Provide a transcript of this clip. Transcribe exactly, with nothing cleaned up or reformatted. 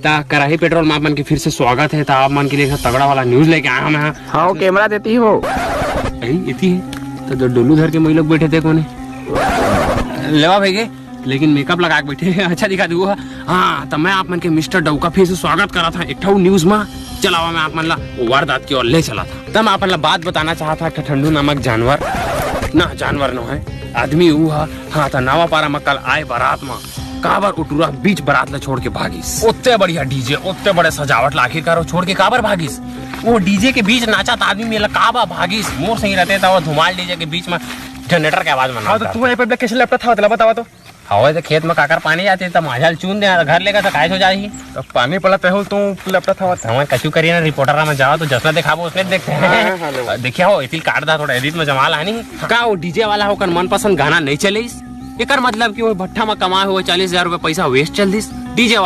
ता कराही पेट्रोल में आप मन के फिर से स्वागत है। ता आप मन के लिए एक तगड़ा वाला न्यूज लेके आया हूँ मैं। हाँ, वो कैमरा देती हो। अरे, इति है। तो जो डोलू धर के मई लोग बैठे थे कोने। लेवा भाई के, लेकिन मेकअप लगा के बैठे हैं, अच्छा दिखा दूंगा। हाँ, तो मैं आप मन के मिस्टर डौका फिर से स्वागत करा था एक ठो न्यूज में। चलावा मैं आप मन ला वो वारदात की ओर ले चला था। तब मैं आप मन ला बात बताना चाहा था, एक ठो ठंडू नामक जानवर, ना जानवर नो है, आदमी वो है। हाँ, तो नावा पारा में कल आए बारात में काबर ओ टूरा बीच बरात ला छोड़ के भागिस। ओत्ते बढ़िया डीजे, ओत्ते बड़े सजावट ला आखिरकार वो छोड़ के काबर भागिस? वो डीजे के बीच नाचत आदमी मेला काबर भागिस? मोर सही रहते त वो धुमाल डीजे के बीच में जनरेटर के आवाज में हाँ, तो तू ये पे कैसे लपटत हवत ला बतावा तो? हवे तो खेत में काकर पानी जाते त माझा ल चून दे, घर लेगा तो काय हो जाही? तो पानी पड़ा तहल तू लपटत हवत। हमें कछु करिए ना, रिपोर्टर में जाओ तो जसना दिखाबो उसने देखते हैं। हाँ, हाँ, हाँ, ले। देखिया हो, इतिल काट दा थोड़ा एडिट में जमा लानी। का वो डीजे वाला होकर मनपसंद गाना नहीं चलेस? एकर मतलब कि वो भट्ठा में कमाए हुए चालीस हजार रुपए पैसा वेस्ट चल दिस। डीजे वाला